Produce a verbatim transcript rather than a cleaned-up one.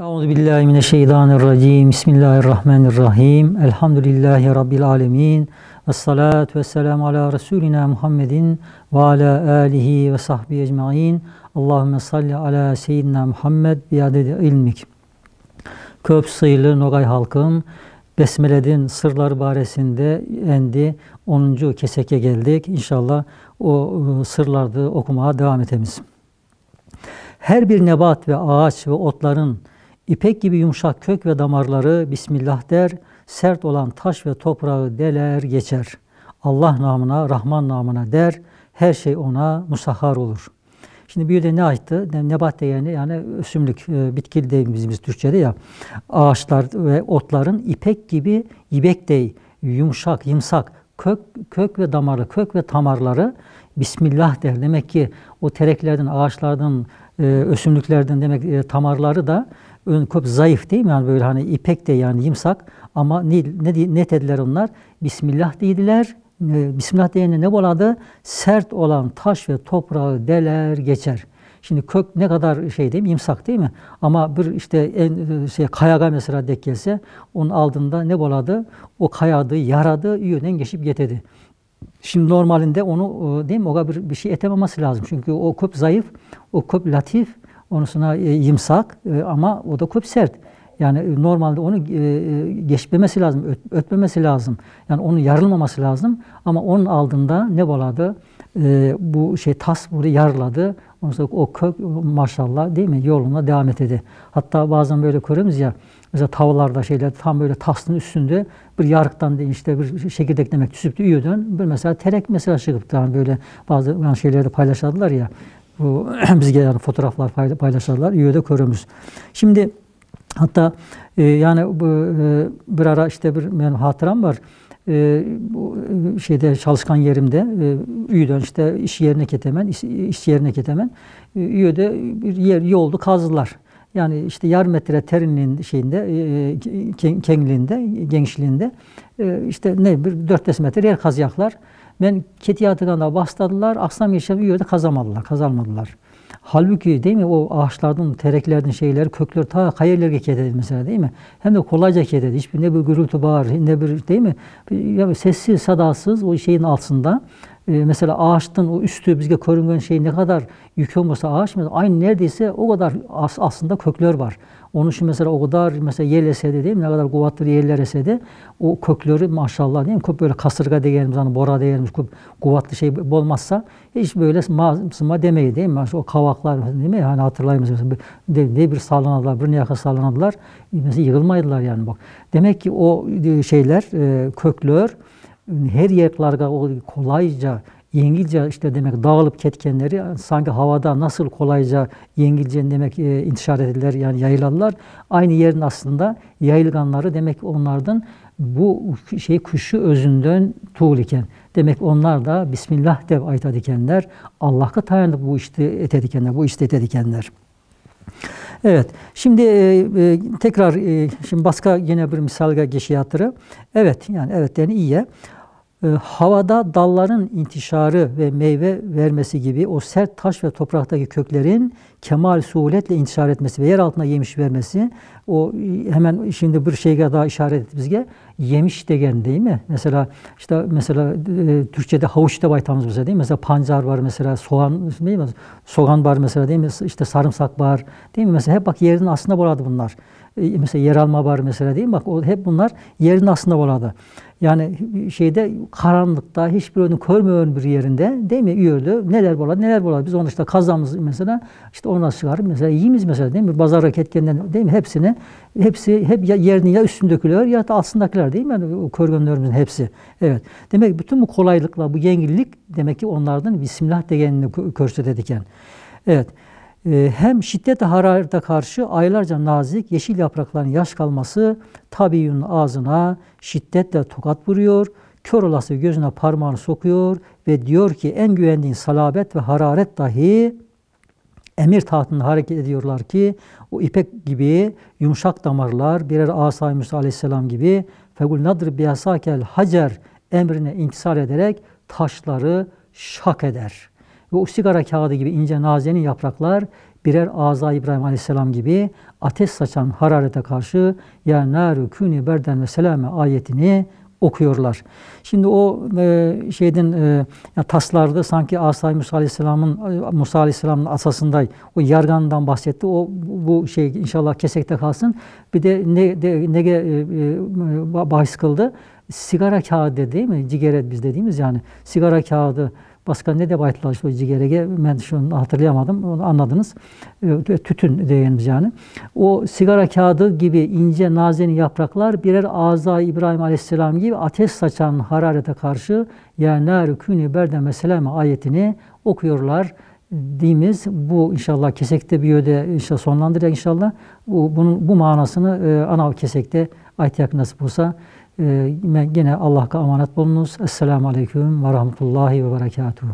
أعوذ بالله من الشيطان الرجيم. بسم الله الرحمن الرحيم. الحمد لله رب العالمين. والصلاة والسلام على رسولنا محمد وعلى آله وصحبه أجمعين. اللهم صل على سيدنا محمد بعدد علمك. Köp sıylı Nogay halkım, Besmele'nin sırları baresinde endi onuncu keseke geldik. İnşallah o e, sırları okumaya devam etemiz. Her bir nebat ve ağaç ve otların ipek gibi yumuşak kök ve damarları Bismillah der, sert olan taş ve toprağı deler geçer. Allah namına, Rahman namına der, her şey ona musahhar olur. Şimdi bir de ne ayttı? Ne- Nebat de yani, yani ösümlük, e, bitki dediğimiz biz Türkçe'de ya. Ağaçlar ve otların ipek gibi, ibek dey, yumuşak, yımsak, kök, kök ve damarı, kök ve tamarları Bismillah der. Demek ki o tereklerden, ağaçlardan, e, ösümlüklerden demek e, tamarları da ön, kök zayıf değil mi? Yani böyle hani ipek de yani yımsak ama ne, ne, ne dediler onlar? Bismillah dediler. E, Bismillah deyince ne boladı? Sert olan taş ve toprağı deler geçer. Şimdi kök ne kadar şey değil mi? Yımsak değil mi? Ama bir işte en, e, şey kayaga mesela dek gelse onun altında ne boladı? O kayadı, yaradı, üyeden geçip getedi. Şimdi normalinde onu e, değil mi? O kadar bir, bir şey etememesi lazım. Çünkü o köp zayıf, o köp latif, onun sonra e, yımsak e, ama o da köp sert. Yani e, normalde onu e, e, geçmemesi lazım, öt- ötmemesi lazım. Yani onun yarılmaması lazım. Ama onun altında ne boladı? E, bu şey tas bunu yarıladı. Ondan sonra o kök maşallah değil mi? Yoluna devam etti. Hatta bazen böyle görüyoruz ya, mesela tavlarda şeyler tam böyle tasın üstünde bir yarıktan da işte bir çekirdek demek tüsüp de üyeden bir mesela terek mesela çıkıp yani böyle bazı yani şeylerde paylaşardılar ya. Bu bizge yani fotoğraflar payla- paylaşardılar. Üyede körümüz. Şimdi hatta e, yani bu e, bir ara işte bir benim hatıram var. E, bu e, şeyde çalışkan yerimde e, üyeden işte iş yerine ketemen, iş, iş yerine ketemen e, üyede bir yer yoldu kazdılar. Yani işte yarım metre terinliğin şeyinde, e, e, ken- kengliğinde, genişliğinde e, işte ne bir dört beş metre yer kazacaklar. Ben keti yatırganda basladılar, akşam geçen üyede kazamadılar, kazalmadılar. Halbuki değil mi o ağaçlardan, tereklerden şeyler, kökleri ta kayerlerge ketedi mesela değil mi? Hem de kolayca ketedi. Hiçbir ne bir gürültü var, ne bir değil mi? Bir, ya sessiz, sadasız o şeyin altında. E, mesela ağaçtan o üstü bizge körünen şey ne kadar yük olmasa ağaç, mesela aynı neredeyse o kadar as- aslında kökler var. Onun için mesela o kadar mesela yel esedi değil mi? Ne kadar kuvvetli yeller esedi. O kökleri maşallah değil mi? Köp böyle kasırga degenimiz, hani bora degenimiz köp kuvvetli şey olmazsa hiç böyle ma- sıma demeyi değil mi? Mesela o kavaklar değil mi? Hani hatırlayın mesela bir- de- ne bir sallanadılar, bir ne yakın sallanadılar. Mesela yıkılmaydılar yani bak. Demek ki o e, şeyler, e, kökler her yerlerge o kolayca, yengilce işte demek dağılıp ketkenleri sanki havada nasıl kolayca, yengilce demek e, intişar ettiler yani yayıladılar. Aynı yerin aslında yayılganları demek ki onlardan bu şey kuşu özünden tuğul iken. Demek ki onlar da Bismillah dep aytad ikenler. Allah'a dayanıp bu işte etedikenler, bu işte etedikenler. Evet, şimdi e, e, tekrar e, şimdi başka yine bir misalge geçiyatıra. Evet, yani evet yani iyi. E, havada dalların intişarı ve meyve vermesi gibi o sert taş ve topraktaki köklerin kemal suhuletle intişar etmesi ve yer altına yemiş vermesi, o e, hemen şimdi bir şeyge daha işaret etti bizge. Yemiş degen değil mi? Mesela işte mesela e, Türkçe'de havuç da baytamız mesela değil mi? Mesela pancar var mesela, soğan değil mi? Soğan var mesela değil mi? İşte sarımsak var değil mi? Mesela hep bak yerinin aslında boladı bunlar. E, mesela yer alma var mesela değil mi? Bak o hep bunlar yerin aslında boladı. Yani şeyde karanlıkta hiçbir önü körmeyen bir yerinde değil mi? Üyerde neler boladı, neler boladı. Biz onu işte kazamız mesela, işte onu çıkarıp mesela yiyimiz mesela değil mi? Bazara ketkenden değil mi? Hepsini, hepsi hep ya, yerinin ya üstündekiler ya da altındakiler değil mi? Yani o körgenlerimizin hepsi. Evet. Demek ki bütün bu kolaylıklar, bu yengillik demek ki onlardan Bismillah degenini kö- körsetediken. Evet. E, hem şiddet hararete karşı aylarca nazik yeşil yaprakların yaş kalması tabiunun ağzına şiddetle tokat vuruyor, kör olası gözüne parmağını sokuyor ve diyor ki en güvendiğin salabet ve hararet dahi emir tahtında hareket ediyorlar ki o ipek gibi yumuşak damarlar birer asay Musa aleyhisselam gibi fekul nadrib biasakel hacer emrine intisar ederek taşları şak eder. Ve o sigara kağıdı gibi ince nazenin yapraklar birer aza İbrahim aleyhisselam gibi ateş saçan hararete karşı "Ya naru kuni berden ve selame" ayetini okuyorlar. Şimdi o e, şeyden e, ya taslarda sanki asay Musa aleyhisselamın e, Musa aleyhisselamın asasında o yarganından bahsetti. O bu şey inşallah kesekte kalsın. Bir de ne de nege e, e, ba- bahis kıldı? Sigara kağıdı değil mi? Cigere biz dediğimiz yani. Sigara kağıdı. Başka ne de baytılar işte o cigerege? Ben şunu hatırlayamadım. Onu anladınız. E, tütün deyimiz yani. O sigara kağıdı gibi ince nazenin yapraklar birer aza İbrahim aleyhisselam gibi ateş saçan hararete karşı "Ya naru kuni berden ve selame" ayetini okuyorlar. Diğimiz bu inşallah kesekte bir yerde inşallah sonlandıracak inşallah. Bu, bunun bu manasını e, ana kesekte aytacak nasip olsa. E, ben gene Allah'a emanet bulunuz. Esselamu aleyküm ve rahmetullahi ve berekatuhu.